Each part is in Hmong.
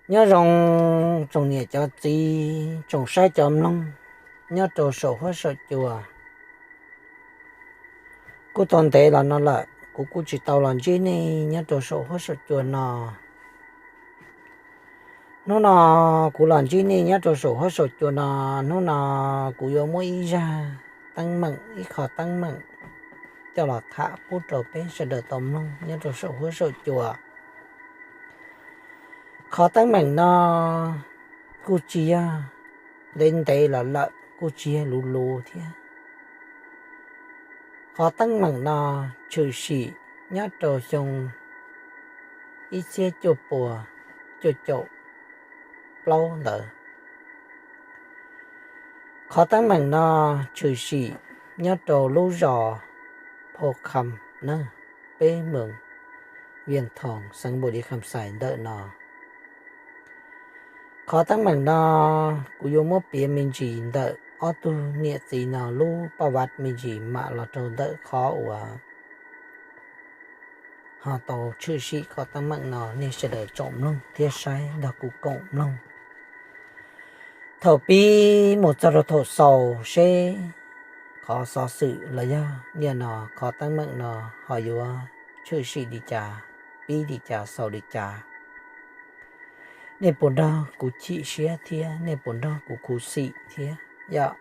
Nyob zoo tsoom niam cov txiv, tsoom saib cov mloog nyob rau saum huab saum cua. Kuj tau ntev los no lawm kuv kuj tsis tau los ntsib nej nyob rau saum huab saum cua no. Hnub no kuv los ntsib nej nyob rau saum huab saum cua no, hnub no kuv yuav muab ib zaj teeb meem, ib qho teeb meem coj los tham pub rau peb sawv daws tau mloog nyob rau saum huab saum cua. Qhov teeb meem no kuj tsis yog ntev ntev los lawm, kuj tsis yog luv luv thiab. Qhov teeb meem no tshwm sim nyob rau xyoo ib txhiab cuaj pua cuaj caum plaub ntawd. Qhov teeb meem no tshwm sim nyob rau lub zos Pho Kham na, peb moos Vias Thoos xeev Npaus Lis Kham Xais ntawm no. Qhov teeb meem no kuv yuav muab piav me ntsis ntawm ob tug niam txiv no lub paj vav me ntsis mam los rau ntawm qhov uas ho tau tshwm sim qhov teeb meem no, nej sawv daws tsoom mloog thiab saib nrog kuv koom mloog. Thaum pib mus txog rau thaum xaus seb qhov xov xwm los yog niaj no qhov teeb meem no ho yuav tshwm sim li cas, pib li cas xaus li cas. Nej puas nrog kuv chim siab thiab nej puas nrog kuv khuv xim thiab yom?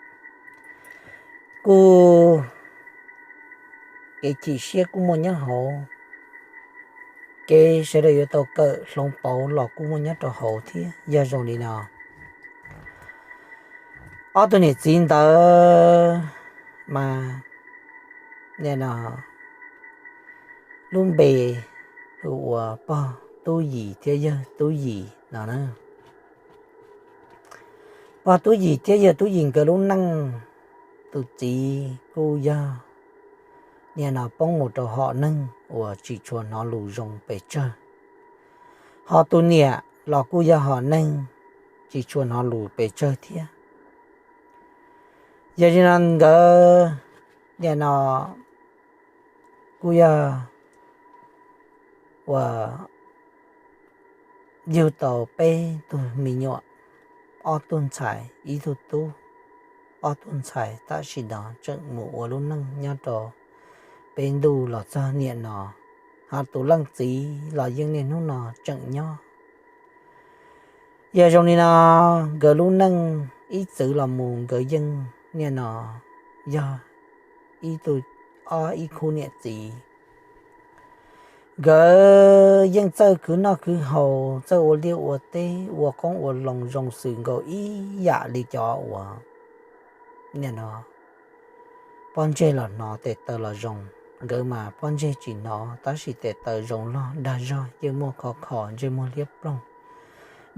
Kuj kev chim siab kuj muaj nyob hauv, kev sawv daws yuav tau kawm hloov pauv los kuj muaj nyob rau hauv thiab. Yog zoo li no, ob tug niam txiv ntawd mas, niaj no lub npe hu ua pog Tub Yim thiab yawg Tub Yim no na. Pog Tub Yim thiab yawg Tub Yim nkawd lub neej, tus txiv kuj yog niaj no poob mus rau hom neeg uas tsis tshua hnov lus zoo pes tsawg, ho tus niam los kuj yog hom neeg tsis tshua hnov lus pes tsawg thiab. Yog li no nkawd niaj no kuj yog uas yug tau peb tug me nyuam, ob tug ntxhais ib tug tub. Ob tug ntxhais tam sim no tseem mus ua lub neej nyob rau peb ntuj los txog niaj no, ho tus leej txiv los yeej niaj hnub no tseem nyob. Yog zoo li no, nkawd lub neej ib txwv los mus nkawd yeej niaj no yog ib tug, ob ib khub niam txiv. Nkawd yeej txawj khwv noj khwv haus, txawj ua liaj ua teb, ua qoob ua loo zoo xws nkaus ib yam li cov uas niaj no pob ntseg los hnov tes taw los zoo. Nkawd mas pob ntseg tsis hnov tab sis tes taw zoo loj dag zog, yeej muaj khov kho, ntsej muag liab ploog,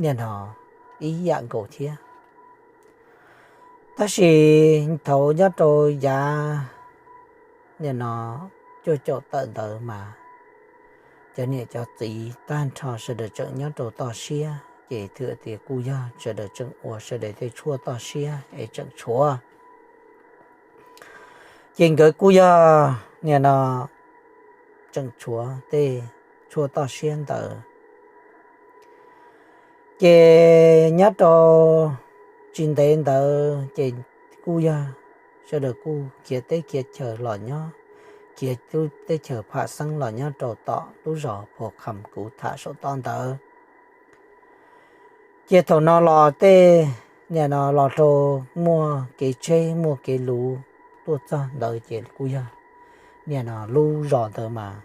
niaj no ib yam nkaus thiab. Tab sis thaum nyob rau yav niaj no cuaj caum tawm ntawd mas cov niam cov txiv tag nrho sawv daws tseem nyob rau toj siab, ces thwm tias kuj yog sawv daws tseem ua sawv daws tej tshuaj toj siab es tseem tshuav. Ces nkawd kuj yog niaj no tseem tshuav tej tshuaj toj siab ntawd. Ces nyob rau tsis ntev ntawd ces kuj yog sawv daws kuj khiav teb khiav chaws los nyob, khiav lub teb chaws pham xeeb los nyob rau tom lub zos Phuas Kham kuv tham saum toj ntawd. Ces thaum no los tej niaj no los rau muaj kev tsheb muaj kev luv tuaj txog ntawd ces kuj yog niaj no lub zos ntawd mas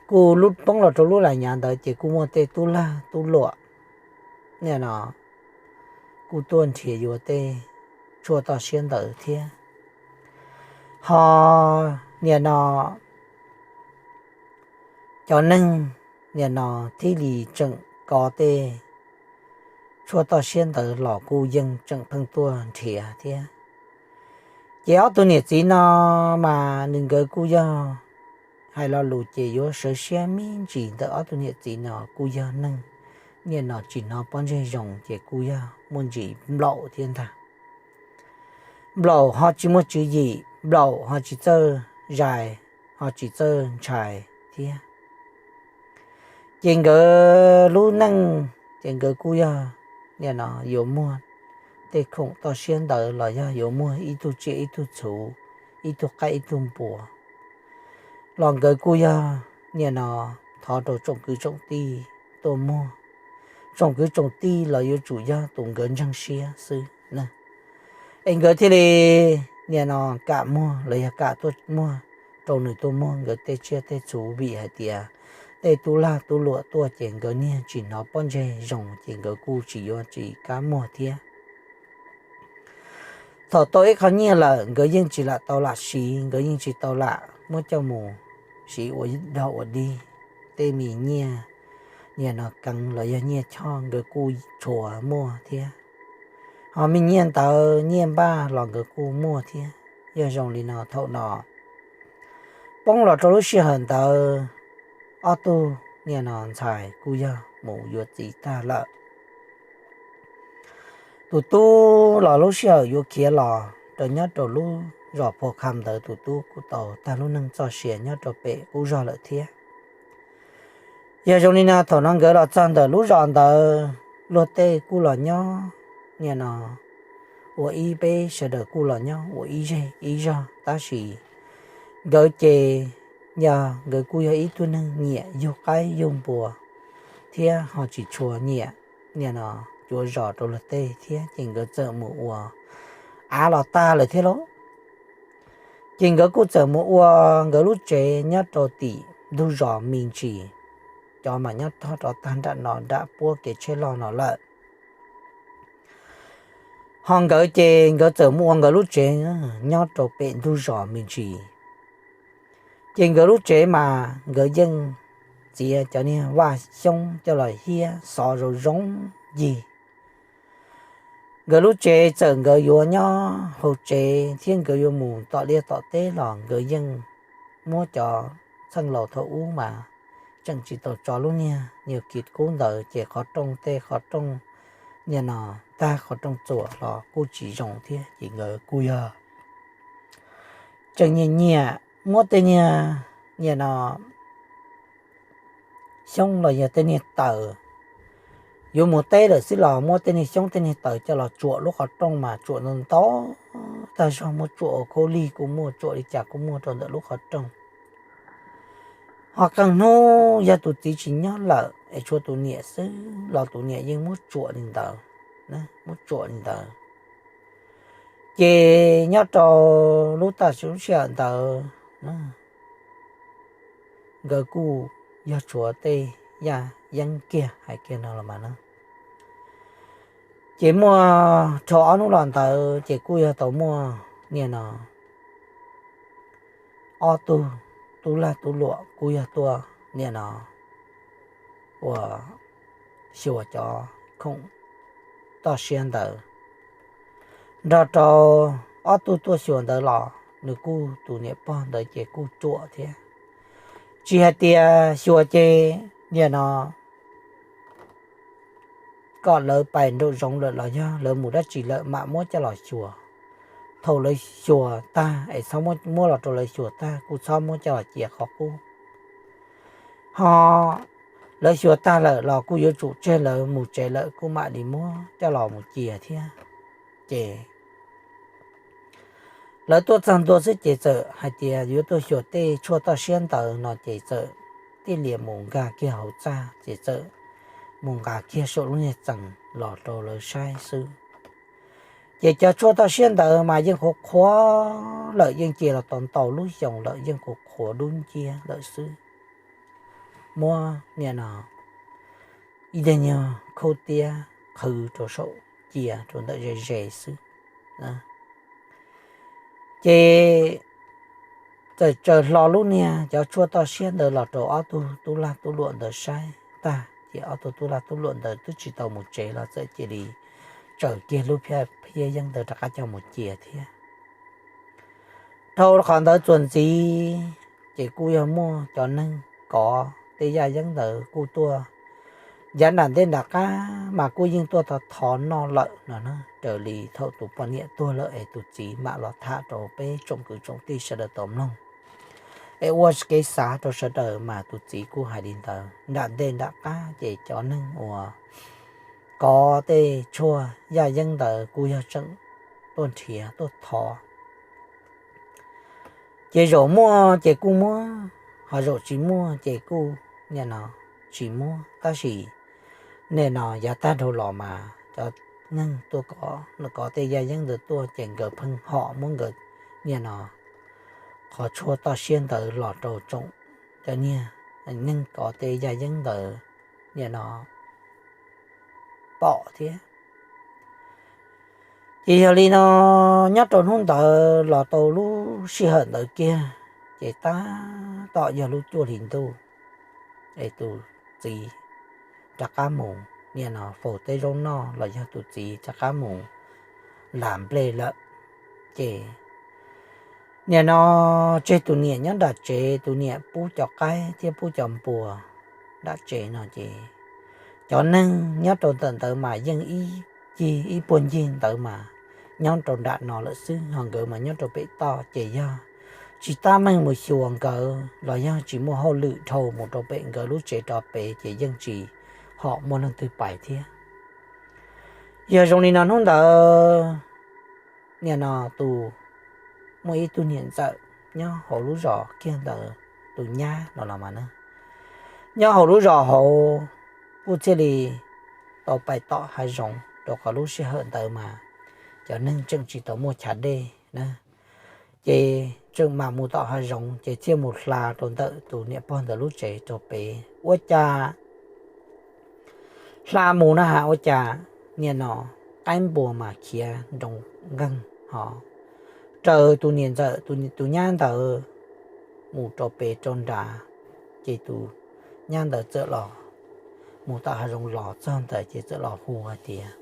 kuj lub poob los rau lub lais nyav ntawd ces kuj muaj tej tub lag tub luam niaj no kuj tuaj nrhiav yuav tej tshuaj toj siab ntawd thiab. Ho niaj no cov neeg niaj no thiaj li tseem kov tej tshuaj toj siab ntawd los kuj yeej tseem pheej tuaj nrhiav thiab. Ces ob tug niam txiv no mas nws nkawd kuj yog hais lo lus ces yuav sawv siab me ntsis ntawm ob tug niam txiv no kuj yog neeg niaj no tsis hnov pob ntseg zoo ces kuj yog muaj ntsis nplaum thiab ntag. Nplaum ho tsis muaj tswv yim, nplaum ho tsis txawj zais, ho tsis txawj ntshai thiab. Ces nkawd lub neej ces nkawd kuj yog nim no yuav muag tej khoom toj siab ntawd los yog yuav muag ib tug tsiaj ib tug txhu, ib tug qaib ib tug npua los nkawd kuj yog nim no thov rau tsoom kwv tsoom tij tuaj muag. Tsoom kwv tsoom tij los yuav tsum yog tus nkawd ntseeg siab xwb na, es nkawd thiaj li nim no kam muag los yog kam tuaj muag rau nws tuaj muag nkawd tej tsiaj tej txhu, vim hais tias tej tub lag tub luam tuaj ces nkawd niag tsis hnov pob ntseg zoo ces nkawd kuj tsis yuav tsis kam muag thiab. Thaum tau ib qho nyiaj lawm nkawd yeej tsis lam tau lam siv, nkawd yeej tsis tau lam muab coj mus siv ua dog ua dig. Tej me nyiaj, nyiaj no keev los yog nyiaj choj nkawd kuj tshua muaj thiab, ho me nyiaj ntawv nyiaj npaj los nkawd kuj muaj thiab. Yog zoo li no thaum no poob los rau lub sij hawm ntawd ob tug nim no ntxhais kuj yog mus yuav txiv tag lawm. Tus tub los lub sij hawm yuav khiav los rau nyob rau lub zos Phuam Kham ntawd tus tub kuj tau tag lub neej txoj sia nyob rau pem qub zog lawm thiab. Yog zoo li no thaum no nkawd los txog ntawm lub zos ntawd luag tej kuj los nyob nim no ua ib, peb sawv daws kuj los nyob ua ib zej ib zog tab sis nkawd ces yog nkawd kuj yog ib tug neeg nyiam yug qaib yug npua thiab ho tsis tshua nyiam nim no cuav zos rau luag tej thiab ces nkawd txawm mus ua av los tag lawm thiab lauj. Ces nkawd kuj txawm mus ua nkawd lub tsev nyob rau tim ntug zos me ntsis, cov mas nyob tog rov tag nram no nram puab kev tsheb loj no lawm. Ho nkawd ces nkawd txawm mus ua nkawd lub tsev nyob rau pem ntug zos me ntsis. Ces nkawd lub tsev mas nkawd yeej txiav cov niag vaj xyoob coj los hiab xov zoo zoo yig. Nkawd lub tsev txawm nkawd yuav nyob hauv tsev thiab nkawd yuav mus tom liaj tom teb los nkawd yeej muab cov txheej laus thaum ub mas tseem tsis tau tso lub niag niag kis kub ntawd ces qhov rooj tej qhov rooj nim no tag qhov rooj txuas los kuj tsis zoo thiab ces nkawd kuj yog tseem nyiam nyiam muab tej niag nim no xyoob los yog tej niag taws, yuav mus teb lawm xwb los muab tej niag xyoob tej niag taws coj los tsuam lub qhov rooj mas tsuam ntau ntau tag zog, muab tsuam ua khaub lig kuj muaj, tsuam li cas kuj muaj rau ntawm lub qhov rooj. Ho qee hnub yog tus txiv tsis nyob lawm es tshuav tus niam xwb los tus niam yeej muab tsuam li ntawd, muab tsuam li ntawd. Ces nyob rau lub tam sim lub sij hawm ntawd nkawd kuj yog tshuav tej yaj yeeb kiag hais kiag no los mas na. Ces muaj dhau ob hnub los ntawd ces kuj yog tau muaj nim no ob tug tub lag tub luam kuj yog tuaj nim no ua xyuas cov khoom toj siab ntawd nrog rau ob tug tuaj xyuas ntawd los nws kuj tus niam pog ntawd ces kuj ruam thiab. Tsis hais tias xyuas ces nim no kom lawv pais nraum zoov lawm los yog lawv mus dab tsi lawm mam muab coj los xyuas. Thaum lawv xyuas tag es txhob muab los rau lawv xyuas tag, kuj txhob muab coj los cia qhov qub. Ho lawv xyuas tag lawm los kuj yuav tsum tseg lawv mus tsev lawm kuj mam li muab coj los mus cia thiab. Ces lawv tuaj txog ntua xwb ces txawm hais tias yuav tuaj xyuas tej tshuaj toj siab ntawd no ces txawm tij lias mus nkag kiag hauv txaj ces txawm mus nqa kiag saum lub niag txees los rau lawv saib xwb. Ces cov tshuaj toj siab ntawd mas yeej qhuav qhuav lawm, yeej cia los tau ntau lub xyoo lawm, yeej qhuav qhuav dub nciab lawm xwb. Muab nim no ib daim nyuag khaub tiab qhwv rau saum cia rau ntawm ze ze xwb. Ces txawm tsaws hlo lub niag cov tshuaj toj siab ntawd los rau ob tug tub lag tub luam ntawd saib tag ces ob tug tub lag tub luam ntawd twb tsis tau mus tsev los txawm cia li tsaws kiag lub phiab yeeb ntawd rov qab coj mus cia thiab. Dhau qhov ntawd txuas ntxiv ces kuj yog muaj cov neeg kov tej yaj yeeb ntawd kuj tuaj ncav nram ntej nram qab mas kuj yeej tuaj thov thov noj lawm no na, raws li thaum tus poj niam tuag lawm es tus txiv mam los tham rau peb tsoom kwv tsoom tij sawv daws tau mloog. Es ua kev xav rau sawv daws mas tus txiv kuj hais li ntawd, nram ntej nram qab ces cov neeg uas kov tej tshuaj yaj yeeb ntawd kuj yog tseem tuaj nrhiav tuaj thov. Ces zaum muaj ces kuj muab, ho zaum tsis muaj ces kuj nim no tsis muab. Tab sis nim no yav tag dhau los mas cov neeg tuaj kov, kov tej yaj yeeb ntawd tuaj ces nkawd pheej hom muab nkawd nim no qhov tshuaj toj siab ntawd los rau tsoom cov niag neeg kov tej yaj yeeb ntawd nim no pom thiab. Ces yog li no, nyob rau hnub ntawd los tau lub sij hawm ntawd kiag, ces tab tom yog lub cuaj hlis ntuj, es tus txiv rov qab mus nim no faus teb zaub noj los yog tus txiv rov qab mus las nplej lawm. Ces nim no tseg tus niam nyob nram tsev, tus niam pub cov qaib thiab pub cov npua nram tsev no ces cov neeg nyob rau ntawm ntawd mas yeej ib cig ib puag ncig ntawd mas nyob rau nram no lawm xwb, ho nkawd mas nyob rau pem toj ces yog tsis tab meeg mus xyuas nkawd los yog tsis muaj hauj lwm dhau mus rau pem nkawd lub tsev rov pem ces yeej tsis hom muaj leej twg pais thiab. Yog zoo li no hnub ntawd nim no tus, muaj ib tug niam ntxawm nyob hauv lub zos kiag ntawd, tus nyab no los mas na, nyob hauv lub zos hauv kuj thiaj li tau pais tom hav zoov, rau qhov lub sij hawm ntawd mas cov neeg tseem tsis tau muaj chav dej na. Ces tseem mam mus tom hav zoov ces thiaj mus hla rau ntawm tus niam pog ntawd lub tsev rau pem. Ua cas hla mus na has ua cas nim no qaib npua mas khiav nroo nkeeg ho raws tus niam ntxawm, tus nyab ntawd mus rau pem rau nrad. Ces tus nyab ntawd txawm los, mus tom hav zoov los txog ntawd ces txawm los hu hais tias,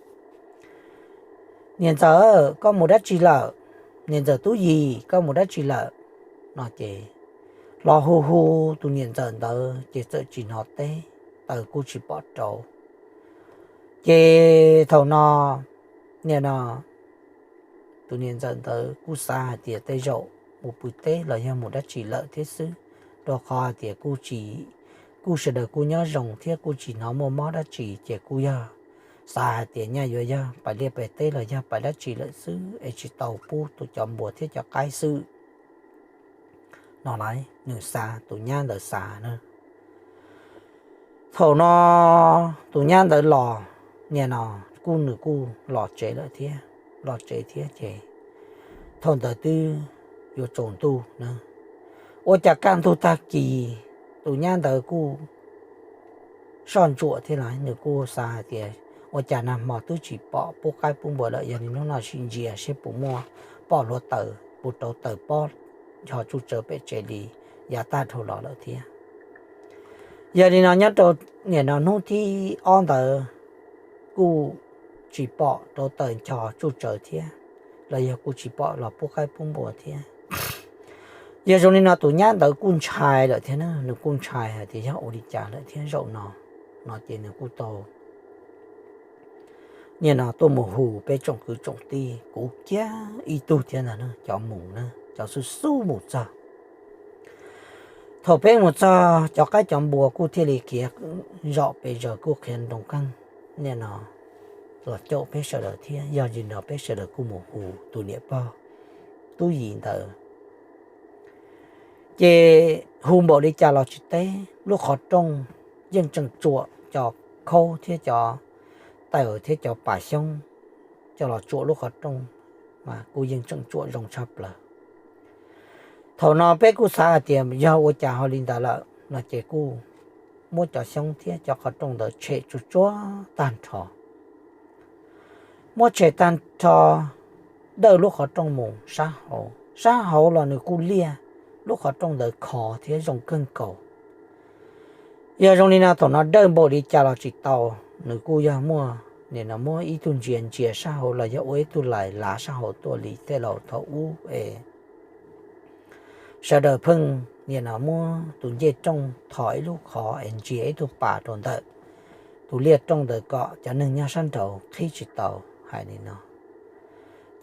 Niam ntxawm, koj mus dab tsi lawm? Niam ntxawm Tub Yis, koj mus dab tsi lawm? No ces los hu hu tus niam ntxawm ntawd ces txawm tsis hnov teb, taws kuj tsis pom rau. Ces thaum no nim no tus niam ntxawm ntawd kuj xav hais tias tej zaum mus pw teb los yog mus dab tsi lawm thiab xwb, rau qhov hais tias kuj tsis, kuj sawv daws kuj nyob zoo thiab kuj tsis hnov muaj mob dab tsi ces kuj yog xav hais tias nyaj yuav yog pais liaj pais teb los yog pais dab tsi lawm xwb es tsis tau pub tus cov npua thiab cov qaib xwb. No lawm nws xav, tus nyab ntawd xav na. Thaum no tus nyab ntawd los, nim no kuj nws kuj los tsev lawm thiab, los tsev thiab ces thaum ntawd twb yuav tsaus ntuj na. Ua cas kaj ntug tag kis tus nyab ntawd kuj soj ntsuam thiab lawm, nws kuj xav hais tias ua cas nag hmo twb tsis pom pub qaib pub npua lawm, yog li hnub no sim ntsia seb puas muaj pom hluav taws puas rauv taws pob ncho tsuj tsawv pem tsev li yav tag dhau los lawm thiab. Yog li no nyob rau nim no hnub thib ob ntawd kuj tsis pom rauv taws ncho tsuj tsawv thiab, los yog kuj tsis pom los pub qaib pub npua thiab. Yog zoo li no tus nyab ntawd kuj ntshai lawm thiab na, nws kuj ntshai hais tias yog ua li cas lawm thiab zaum no. No ces nws kuj tau nim no tuaj mus hu peb tsoom kwv tsoom tij, kuv kiag ib tug thiab ntag na, cov mus na, cov xub xub mus txog. Thaum peb mus txog cov qaib cov npua kuj thiaj li khiav zom pes zaws kuj khiav nroo qeej nim no los caum peb sawv daws thiab. Yog li no peb sawv daws kuj mus hu tus niam pog Tub Yis ntawd, ces hu npaum li cas los tsis teb, lub qhov rooj yeej tseem tsuam cov khaub thiab cov taws thiab cov pas xyoob coj los tsuam lub qhov rooj, mas kuj yeej tseem tsuam zoo tshaj plaws. Thaum no peb kuj xav hais tias yog ua cas ho li ntawd lawm no ces kuj muab cov xyoob thiab cov qhov rooj ntawd tshem tsuag tsuag tag nrho. Muab tshem tag nrho, dawj lub qhov rooj mus sab hauv, sab hauv los nws kuj liaj, lub qhov rooj ntawd khov thiab zoo kawg nkaus. Yog zoo li no thaum no dawj npaum li cas los tsis tau, nws kuj yog muaj, nim no muab ib tug ntsia ntsia sab hauv los yog ua ib tug lais lav sab hauv tuaj li tej laus thaum ub es sawv daws pheej nim no muab tus ncej rooj thom ib lub qhov es ntsia ib tug pas rau ntawm tus liaj rooj ntawd kom cov neeg nyob sab nraud qhib tsis tau, hais li no.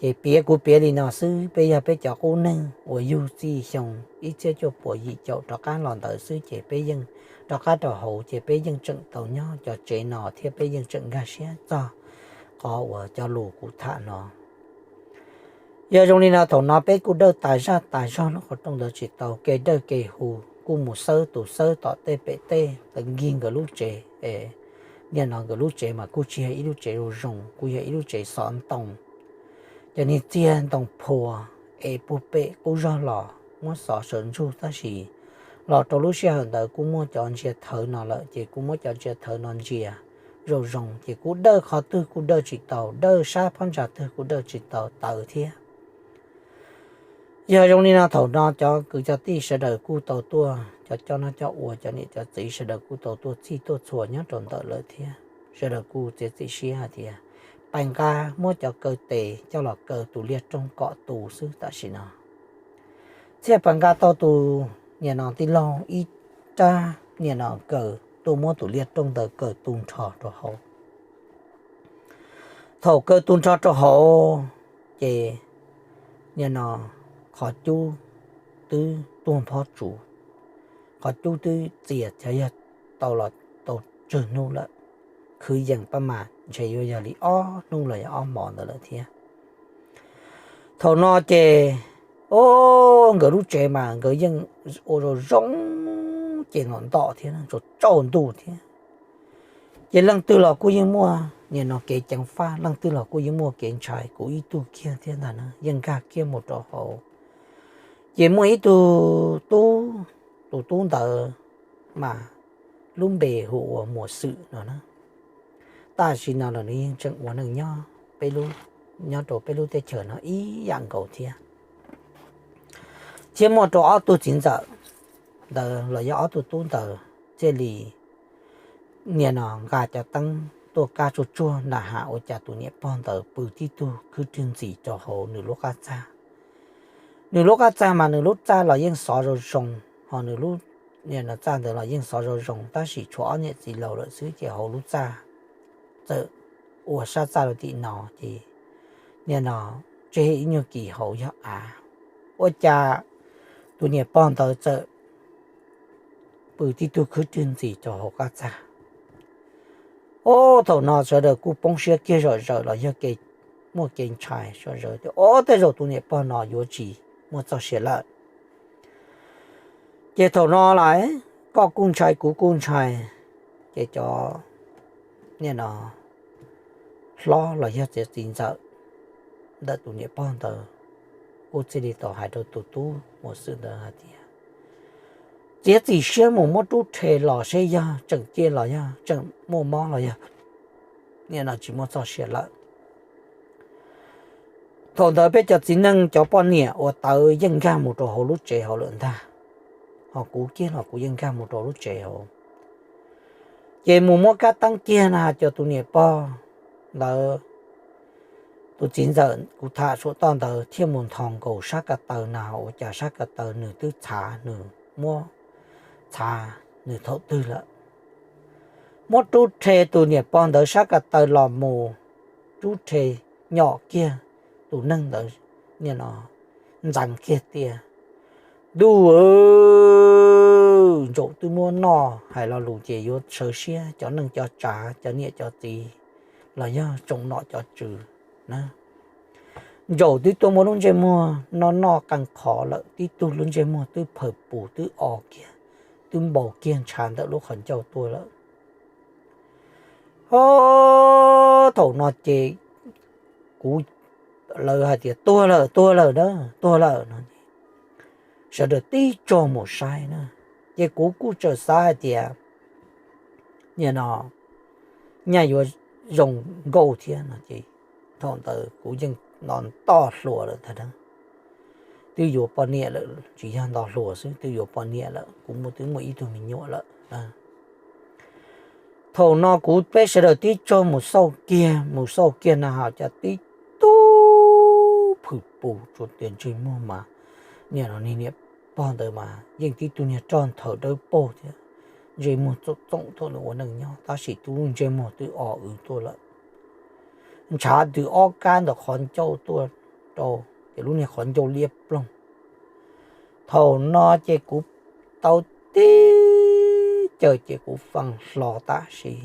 Ces piav kuv piav li no xwb, peb yog peb cov qub neeg uas yug txij xyoo ib txhiab cuaj puas yim caum rov qab los ntawd xwb ces peb yeej rov qab rau hauv ces peb yeej tseem tau nyob cov tsev no thiab peb yeej tseem nkag siab txog qhov uas cov lus kuv tham no. Yog zoo li no thaum no peb kuj dawj tas zaj tas zog lub qhov rooj ntawd tsis tau, kev dawj kev hu kuj mus xawb tus xawb tom tej pem tej tawm nkig nkawd lub tsev. Niaj no nkawd lub tsev mas kuj tsis yog ib lub tsev zoo zoo, kuj yog ib lub tsev xov ntoo. Cov niag txiag ntoo phua es puag pem qub zog los muab xov sawv ntsug tab sis los rau lub sij hawm ntawd kuj muaj cov ntsia thawv no lawm ces kuj muab cov ntsia thawv no ntsia zoo zoo ces kuj dawj qhov twg kuj dawj tsis tau, dawj sab phab ntsa twg kuj dawj tsis tau tawv thiab. Yog zoo li no thaum no cov kwv cov tij sawv daws kuj tau tuaj, cov coj noj coj ua, cov niam cov txiv sawv daws kuj tau tuaj txhij tuaj txhua nyob rau ntawm lawm thiab. Sawv daws kuj txiav txim siab hais tias pais nqa muab cov kaw tes coj los kaw tus liaj rooj kom tu xwb tam sim no. Thiaj pais nqa tau tus niam no tij laug ib rab niam no kaw tuaj muab tus liaj rooj ntawd kaw tu nrho rau hauv. Thaum kaw tu nrho rau hauv ces niaj no qhov cub twb tuag nphob tsuv, qhov cub twb txias xyov yog tau los tau tsawg hnub lawm, khwv yees pab mas ntshe yuav yog li ob hnub los yog ob hmo ntawd lawm thiab. Thaum no ces, o, nkawd lub tsev mas nkawd yeej ua zoo zoo ces ntom ntom thiab, tsaus ntuj thiab. Ces leej twg los kuj yeej muaj niaj no kev ceev faj, leej twg los kuj yeej muaj kev ntshai, kuv ib tug kiag thiab ntag na yeej nkag kiag mus rau hauv. Ces muaj ib tug tub, tus tub ntawd mas lub npe hu ua Muas Xwm no na. Tam sim no los nws yeej tseem ua neej nyob peb lub, nyob rau peb lub teb chaws no ib yam nkaus thiab. Thiab muaj rau ob tug txiv ntxawm ntawd los yog ob tug tub ntawd thiaj li niaj no nqa cov teeb tuaj kab tsuag tsuag nram hav ua cas tus niam pog ntawd pw tib tug khwb rwg ntxis rau hauv nws lub qab txaj. Nws lub qab txaj mas nws lub txaj los yeej xov zoo zoo, ho nws lub niaj no txaj ntawd los yeej xov zoo zoo tab sis tshuav ob niam txiv laus lawm xwb ces hauv lub txaj txawm ua sab txaj rau tim no ces niaj no tseg ib nyuag kis hauv yog av, ua cas tus niam pog ntawd txawm pw tib tug khwb rwg ntxis rau hauv qab txaj. O, thaum no sawv daws kuj poob siab kiag zom zaws los yog muaj kev ntshai zom zaws tias o tej zaum tus niam pog no yuav tsis muaj txoj sia lawm. Ces thaum no lawm koj kuj ntshai kuv kuj ntshai, ces cov niaj no hlob los yog txiv txiv ntxawm ntawm tus niam pog ntawd kuj thiaj li tau hais rau tus tub Muas Xwm ntawd hais tias, txiav txim siab mus muab rub rhe los seb yog tseem ciaj los yog tseem muaj mob los yog niaj no tsis muaj txoj sia lawm. Thaum ntawd peb cov txiv neej cov poj niam uas tawv yeej nkag mus rau hauv lub tsev hauv lawm ntag, ho kuv kiag los kuv yeej nkag mus rau lub tsev hauv. Ces mus muab kab teeb kiag na cov tus niam pog ntawd, tus txiv ntxawm kuv tham saum toj ntawd thiaj mus nthos nkaus sab ko taw na ua cas sab ko taw nws twb txhav, nws muab txhav nws thaum twg lawm. Muab rub rhe tus niam pog ntawd sab ko taw los mus rub rhe nyom kiag tus neeg ntawd niaj no ntxeev kiag tias, ntuj, ntsaum twb muab noj, hais lo lus ces yuav sawv siab cov neej cov tsav cov niam cov txiv los yog tsoom nom cov tswv na. Ntsaum twb tuaj muab lub ntsej muag noj noj qee qhov lawm, tib tug lub ntsej muag twb phaws pus twb o kiag, twb npau kiag ntshav ntawm lub qhov ncauj tuaj lawm. O, thaum no ces kuv, lawv hais tias tuag lawm tuag lawm na, tuag lawm no, sawv daws tib tsuag mus saib na. Ces kuv kuj txawm xav hais tias niaj no nyaj yuav zoo nkauj thiab no ces thaum ntawd kuv yeej nto ntoj hluas lawm ntag. Twb yuav poj niam lawm, tsis yog nto hluas xwb, twb yuav poj niam lawm, kuv muaj, twb muaj ib tug me nyuam lawm. Thaum no kuv peb sawv daws tib tsuag mus xauj kiag, mus xauj kiag na ho cas tib tug phwm pus tsuas tias ntsej muag mas, niaj no niag niam pog ntawd mas yeej tib tug niag roj nthaws dawb paug thiab, ntsej muag txoom txoom tuaj nws ua neej nyob tab sis tub ntsej muag twb o w tuaj lawm. Ntshav ntws ob kab ntawm qhov ncauj tuaj, rau, ces lub niag qhov ncauj liab ploog. Thaum no ces kuv tau tib caws ces kuv fee hlo tam sim.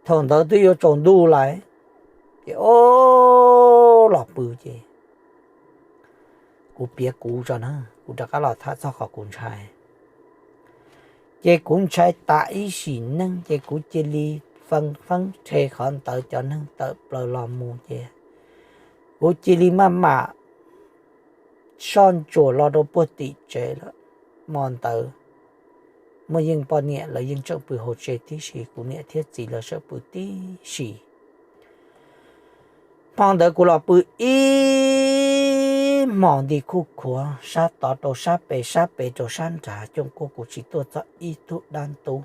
Thaum ntawd twb yuav tsaus ntuj lawm, ces o, los pw ces kuv piav kuv tso na, kuv rov qab los tham txog qhov kuv ntshai. Ces kuv ntshai tas ib sim neej ces kuv cia li fee feeb rhe qhov ntawd cov neeg tawm plaws los mus ces kuv cia li maj mam soj ntsuam los rau puag tim tsev lawm. Hmo ntawd muaj yeej poj niam lawv yeej tseem pw hauv tsev tib si, kuv niam thiab txiv lawv tseem pw tib si. Hmo ntawd kuv los pw ib hmos nti khuj khuav sab tod rau sab pem, sab pem rau sab nrad, coom kuaj kuv tsis tuaj txog ib tug dab ntub.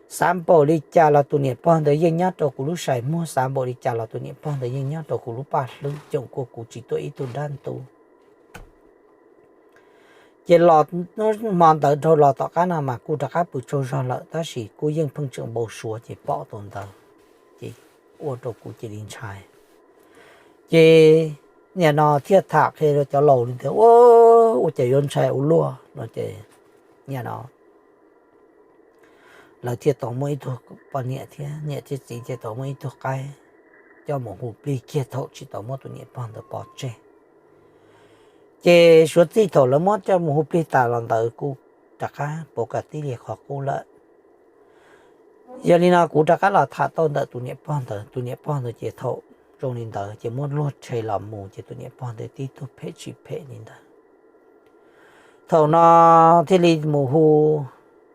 Xav npaum li cas los tus niam pog ntawd yeej nyob rau kuv lub xais muag, xav npaum li cas los tus niam pog ntawd yeej nyob rau kuv lub paj hlwb, coom kuaj kuv tsis tuaj ib tug dab ntub. Ces los hmo ntawd dhau los tom qab no mas kuj rov qab pw tsaug zog lawm, tab sis kuj yeej pheej tseem npau suav ces pom tus ntawd, ces ua rau kuv cia li ntshai. Ces nim no thiaj tham qhia rau cov laus li ntawd, ua, ua cas yuav ntshai ua luaj no ces nim no lawv thiaj tau muaj ib tug poj niam thiab niam thiab txiv thiaj tau muaj ib tug qaib coj mus hu plig kiag thaum tsis tau muab tus niam pog ntawd pov tseg. Ces suav txij thaum lawv muab coj mus hu plig tas los ntawd kuj rov qab pov kas tib li qhov qub lawm. Yog li no kuv rov qab los tham tau ntawm tus niam pog ntawd, tus niam pog ntawd ces thaum zoo li ntawd ces muab luag rhe los mus ces tus niam pog ntawd tib tug phem tsis phem li ntawd. Thaum no thiaj li mus hu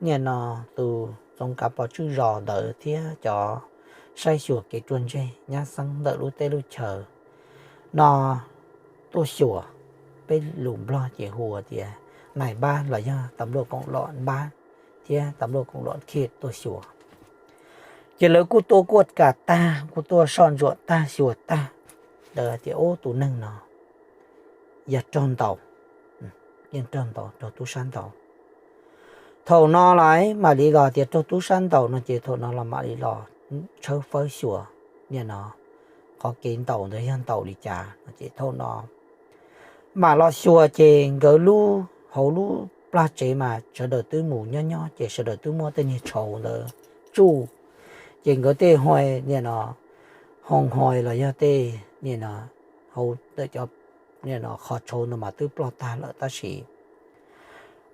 nim no tus txoov kav pov tswj zos ntawd thiab cov saib xyuas kev ruaj ntseg nyab xeeb ntawm lub teb lub chaw no tuaj xyuas. Peb lus Nplog ces hu tias nais npab los yog tas npluaj koom los npab thiab tas npluaj koom los khiv tuaj xyuas. Ces lawv kuj tuaj kuaj kam tag, kuj tuaj soj ntsuam tag xyuas tag, lawv tias ub tus neeg no yog raug ntaus, yeej raug ntaus, raug tub sab ntaus. Thaum no los mam li los tias raug tub sab ntaus no ces thaum no los mam li los tshawb fawb xyuas nim no qhov kev ntaus ntawd yog ntaus li cas no ces thaum no mam los xyuas ces nkawd lub, hauv lub plag tsev mas sawv daws twb mus nyob nyob ces sawv daws twb muab tej niag tshauv ntawd tsuj, ces nkawd tej hoi nim no, hoo hoi los yog tej nim no hauv cov nim no qhov tshauv ntawd mas twb ploj tag lawm tab sis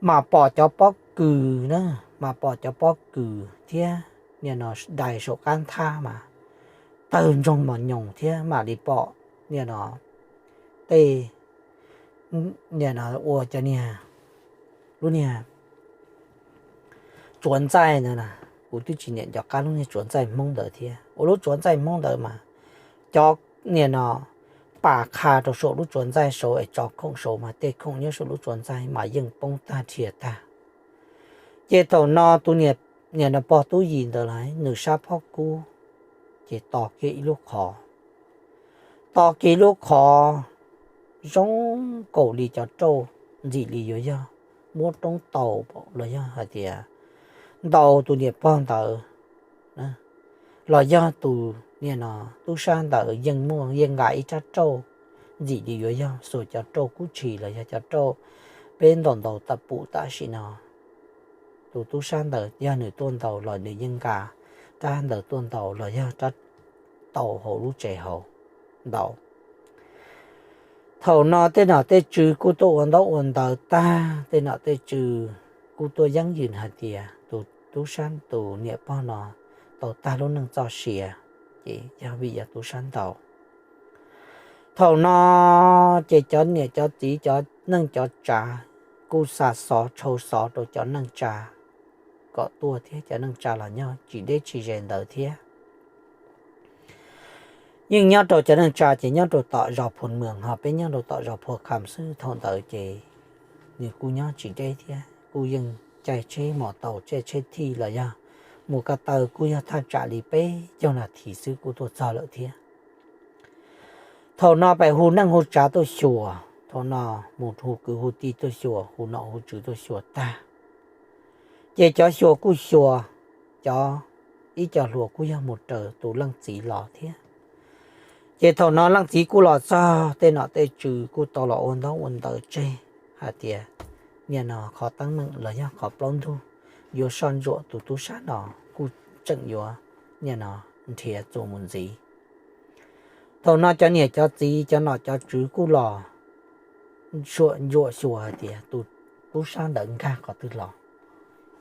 mam pom cov pob kws na, mas pom cov pob kws thiab nim no dais saum qab nthab mas tawg ntsoog mos nyoos thiab mam li pom nim no tej nim no ua cov niag, lub niag tsuav ntxaij ntawd na, kuv twb tsis nyiam nco qab lub niag tsuav ntxaij Hmoob ntawd thiab. Ua lub tsuav ntxaij Hmoob ntawd mas cov nim no pas qha rau saum lub tsuav ntxaij saud es tso khoom saud mas tej khoom nyob saum lub tsuav ntxaij mas yeej poob tag dhia tag. Ces thaum no tus niam, nim no pog tub yim ntawd lawm nws sab phob kub ces tos kiag ib lub qhov, tos kiag ib lub qhov zoo nkaus li cov rauj ntxim li yuav yog muab roob taus los yog hais tias ntaus tus niam pog ntawd los yog tus nim no tub sab ntawd yeej muaj, yeej nqa ib rab rauj ntxim li yuav yog xuas cov rauj kub tshis los yog cov rauj peb ntaus ntaus tam pum tam sim no. Tus tub sab ntawd yog nws tuaj ntaus los nws yeej nqa rab ntawd tuaj ntaus los yog rab taus hauv lub tsev hauv ntaus. Thaum no tej nom tej tswv kuj tuaj ua ntaub ua ntawv tag, tej nom tej tswv kuj tuaj yeeb yws hais tias tus tub sab, tus niam pog no tau tag lub neej txoj sia, ces yog vim yog tub sab ntaus. Thaum no ces cov niam cov txiv cov neej cov tsav kuj xa xov tshau xov rau cov neej tsa kom tuaj thiab cov neej tsa los nyob tsis deb tsis ze ntawd thiab. Yeej nyob rau cov neej tsa ces nyob rau tom zos Phua Mws ho peb nyob rau tom zos Phua Kham xwb, thaum ntawd ces nws kuj nyob tsis deb thiab, kuj yeej caij tsheb mos taus caij tsheb thij los yog mus ko taw kuj yog thaj tsam li peb caug nas this xwb kuj tuaj txog lawm thiab. Thaum no pem hu neej hu tsav tuaj xyuas, thaum no mus hu kwv hu tij tuaj xyuas, hu nom hu tswv tuaj xyuas tag, ces cov xyuas kuj xyuas, cov, ib co hluas kuj yog mus raws tus leej txiv los thiab. Ces thaum no leej txiv kuj los txog, tej nom tej tswv kuj tau los ua ntaub ua ntawv tseg hais tias, nim no qhov teeb meem los yog qhov plaub ntug yuav soj ntsuam tus tub sab no kuj tseem yuav, nim no nrhiav txuas mus ntxiv. Thaum no cov niam cov txiv cov nom cov tswv kuj los suam ntsuam xyuas hais tias tus tub sab ntawd nkag qhov twg los.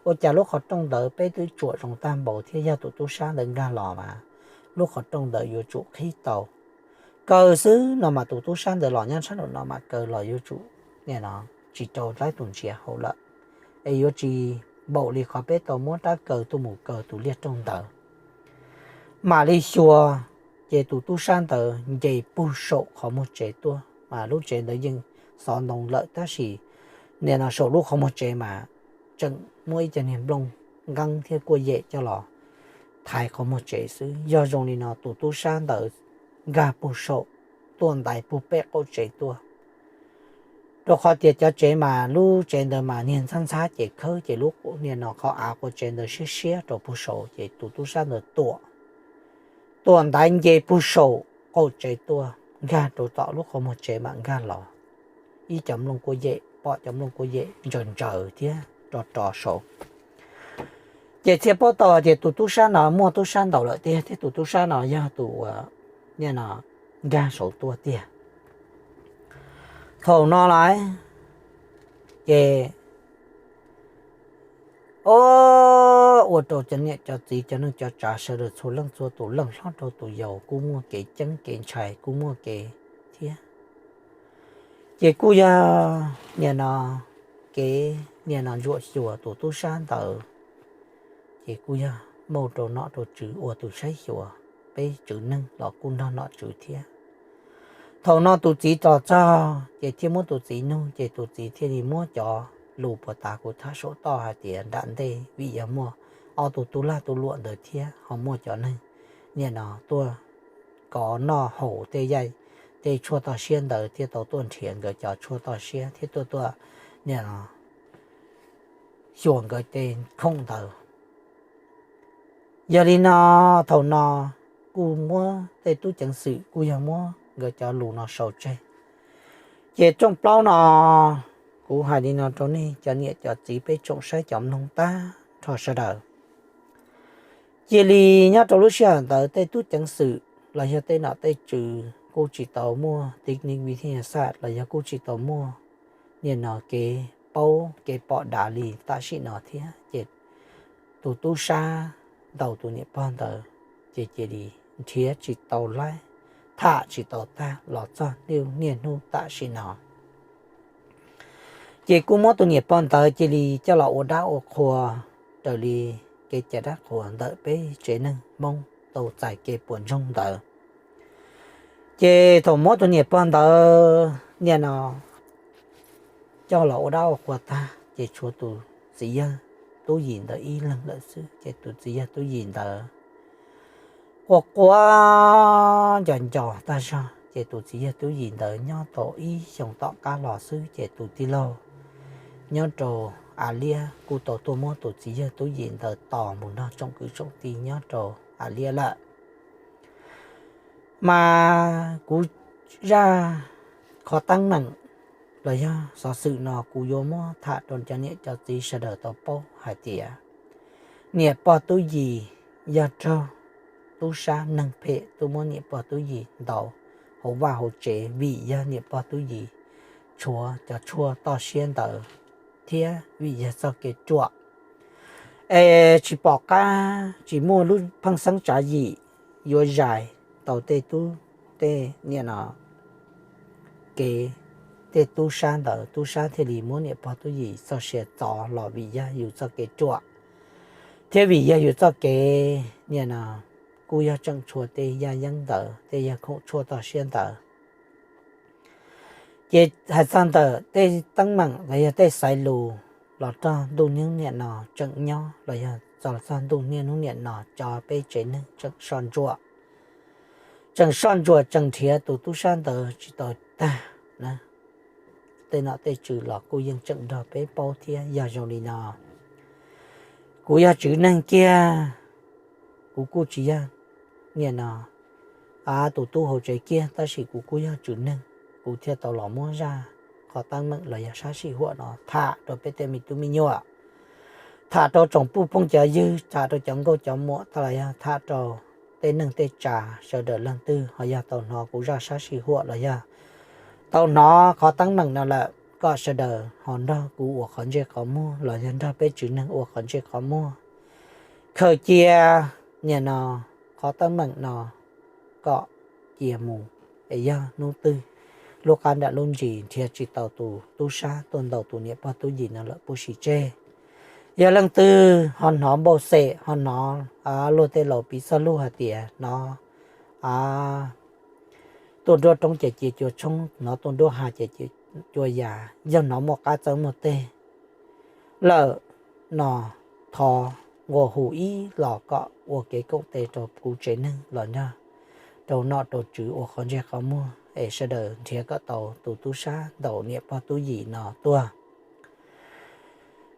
Ua cas lub qhov rooj ntawd peb twb tsuam zoo tag npaum thiab, yog tus tub sab ntawd nkag los mas lub qhov rooj ntawd yuav tsum qhib tau. Kaw xwb no mas tus tub sab ntawd los nyob sab nraum no mas kaw los yuav tsum, nim no tsis rau laib tus ntsiav hauv lawm, es yuav tsis npaum li qhov peb tau muab rab kaw tuaj mus kaw tus liaj rooj ntawd. Mam li xyuas, ces tus tub sab ntawd nce puag saum qhov muag tsev tuaj, mas lub tsev ntawd yeej xov ntoo lawm tab sis nim no saum lub qhov muag tsev mas tseem muaj ib co niag nplooj nqeeb thiab kuaj yem coj los thaiv qhov muag tsev xwb. Yog zoo li no tus tub sab ntawd nkag puag saum tuaj ntaiv puag pem qaum tsev tuaj, rau qhov tias cov tsev mas lub tsev ntawd mas niag ntxhab ntxhab ces khawb ces lub, nim no qhov av quav tsev ntawd siab siab rau puag saud ces tus tub sab ntawd tuam tuam ntaiv nce puag saum qaum tsev tuaj nkag rau tom lub qhov muag tsev mam nkag los. Ib co nplooj kuaj yem, pom cov nplooj kuaj yem ntsaws ntsaws thiab rov rov saud. Ces thiaj paub tau tias tus tub sab no muaj tub sab ntaus lawm tiag thiab tus tub sab no yog tus uas, nim no nkag saud tuaj tiag. Thaum no lawm ces, o, ua rau cov niam cov txiv cov neej cov tsav sawv daws txhua leej txhua tus, leej hlob rau tus yau kuj muaj kev ceeb kev ntshai kuj muaj kev thiab. Ces kuj yog, nim no, kev, nim no ntsuam xyuas tus tub sab ntawd, ces kuj yog muaj rau nom rau tswv ua tus saib xyuas, peb tswv neeg los kuj nrog nom tswv thiab. Thaum no tus txiv tos txog ces thiaj muab tus txiv nug ces tus txiv thiaj li muab cov lus puas tas kuv thab saum toj hais tias nram ntej vim yog muaj ob tug tub lag tub luam ntawd thiab ho muaj cov neeg, nim no, tuaj kov noj haus tej yav, tej tshuaj toj siab ntawd thiaj tau tuaj nrhiav nkawd cov tshuaj toj siab thiab tuaj tuaj, nim no, xyuas nkawd tej khoom ntawd. Yog li no, thaum no kuj muab tej tub ceev xwm kuj yog muab nkawd cov lus no sau tseg. Ces rooj plaub no, kuv hais li no rau nej cov niam cov txiv peb tsoom saib cov mloog tag nrho sawv daws. Cia li nyob rau lub sij hawm ntawd tej tub ceev xwm los yog tej nom tej tswv kuj tsis tau muaj tiv ni vi thij nyas xaj los yog kuj tsis tau muaj, nim no, kev paub kev pom dav li tam sim no thiab ces tus tub sab ntaus tus niam pog ntawd ces cia li nrhiav tsis tau laib, tham tsis tau tag los txog niaj hnub tam sim no. Ces kuj muab tus niam pog ntawd cia li coj los ua dab ua qhua raws li kev cai dab qhuas ntawm peb tsev neeg Hmoob tau txais kev puas ntsoog ntawd. Ces thaum muab tus niam pog ntawd, nim no, coj los ua dab ua qhua tag ces tshuav tus txiv yawg Tub Yis ntawd ib leeg lawm xwb ces tus txiv yawg Tub Yis ntawd quaj quaj nco nco tag zog ces tus txiv yawg Tub Yis ntawd nyob tau ib xyoos tom qab los xwb ces tus tij laug nyob rau Av Liab kuj tau tuaj muab tus txiv yawg Tub Yis ntawd tos mus nrog tsoom kwv tsoom tij nyob rau Av Liab lawm. Mas kuv zaj qhov teeb meem los yog xov xwm no kuv yuav muab tham rau cov niam cov txiv sawv daws tau paub hais tias niam pog Tub Yis yog raug tub sab neeg phem tuaj muab niam pog Tub Yis ntaus hauv vaj hauv tsev vim yog niam pog Tub Yis tshuav cov tshuaj toj siab ntawd thiab vim yog txoj kev ruam es tsis pom qab tsis muaj lub pheej xeeb tsav yim yuav zais tau tej tub, tej, nim no, kev, tej tub sab ntawd, tub sab thiaj li muab niam pog Tub Yis txoj sia txov los vim yog yus txoj kev ruam thiab vim yog yus txoj kev, nim no, kuj yog tseem tshuav tej yaj yeeb ntawd, tej yaj khoom tshuaj toj siab ntawd. Ces hais txog ntawm tej teeb meem los yog tej xaiv lus los rog ntuj hnub niam no tseem nyob los yog txog, txog ntuj niaj hnub niam no cov peb tsev neeg tseem soj ntsuam, tseem soj ntsuam tseem nrhiav tus tub sab ntawd tsis tau tag na. Tej nom tej tswv los kuj yeej tseem nrog peb paub thiab. Yog zoo li no, kuv yog tswv neeg kiag, kuv kuj tsis yog, nim no, tus tub hauv tsev kiag, tab sis kuv kuj yog tswv neeg, kuv thiaj tau los muab zaj qhov teeb meem los yog sab sij huam no tham rau peb tej me tub me nyuam, tham rau tsoom phooj ywg, tham rau cov nkauj cov muam, los yog tham rau tej neeg tej tsav sawv daws leej twg ho yog tau hnov kuv zaj sab sij huam los yog tau hnov qhov teeb meem no lawm, kom sawv daws ho nrog kuv ua qhov ntsej qhov muag los yog nrog peb tswv neeg ua qhov ntsej qhov muag khaws cia nim no qhov teeb meem no kom cia mus, es yog hnub twg lub qab nram lub ntsis nrhiav tsis tau tus tub sab tuaj ntaus tus niam pog tub yim no lawm puj sim tseg. Yog leej twg ho hnov npau xem, ho hnov luag tej laus piv txoj lus hais tias hnov tuaj nruab roob ces cia cua tshoob, hnov tuaj nruab hav ces cia cua yas, yog hnov muaj qab txawb muaj teg lawm no, thov nqua hu ib los kom ua kev koom tes rau kuv tsev neeg los nrog rau nom rau tswv ua qhov ntsej qhov muag es sawv daws nrhiav kom tau tus tub sab ntaus niam pog tub yim no tuag.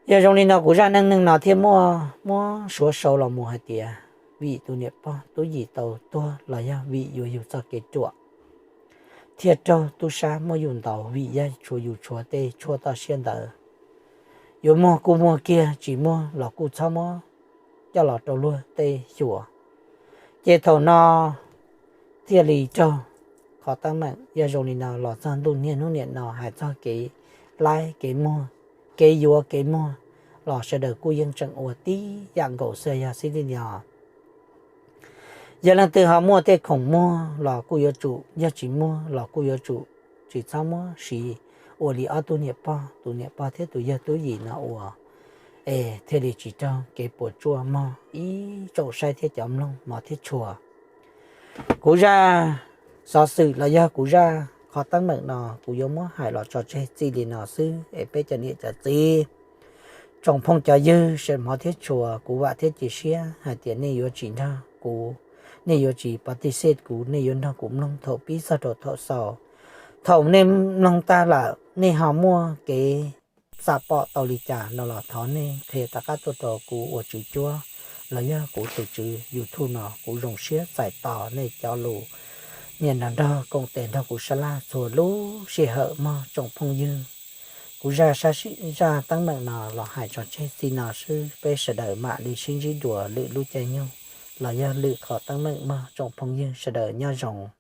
Yog zoo li no kuv zaj neej neeg no thiaj muaj muab suav sau los mus hais tias vim tus niam pog tub yim tau tuag los yog vim yuav yug txoj kev ruam thiaj raug tub sab muab yus ntaus, vim yog tshuav yus tshuav tej tshuaj toj siab ntawd, yuav muag kuj muag kiag, tsis muag los kuj txhob muab coj los rau luag tej xyuas. Ces thaum no thiaj li raug qhov teeb meem. Yog zoo li no los txog ntuj niaj hnub niam no hais txog kev laib kev muag, kev yuav kev muag los sawv daws kuj yeej tseem ua tib yam nkaus xwb yog xib tij no. Yog leej twg ho muaj tej khoom muag los kuj yuav tsum, yog tsis muag los kuj yuav tsum tsis txhob muab siv ua li ob tug niam pog, tus niam pog thiab tus yawg tub yim no ua, es thiaj li tsis raug kev puas tsuaj mog ib tsoom saib thiab cov mloog hmov thiab tshua. Kuv zaj xov xwm los yog kuv zaj qhov teeb meem no kuv yuav muab hais los tso tseg txij li no xwb es peb cov niam cov txiv, tsoom phooj cov ywg sawv hmov thiab tshua, kuv vam thiab cia siab hais tias nej yuav tsis nrog kuv, nej yuav tsis pov tij xej kuv, nej yuav nrog kuv mloog thaum pib txog rau thaum xaus. Thaum nej mloog tag lawm nej ho muaj kev xam pom tau li cas no los thov nej qhia rov qab tuaj rau kuv ua tswv cuab los yog kuv tus tswv YouTube no, kuv zoo siab txais tos nej cov lus niaj no nrog koom tes nrog kuv sab laj txhua lub sij hawm mog tsoom phooj ywg. Kuv zaj sab sij, zaj teeb meem no los hais tso tseg txij no xwb, peb sawv daws mam li sib ntsib dua lwm lub caij nyoog los yog lwm qhov teeb meem mog tsoom phooj ywg sawv daws nyob zoo.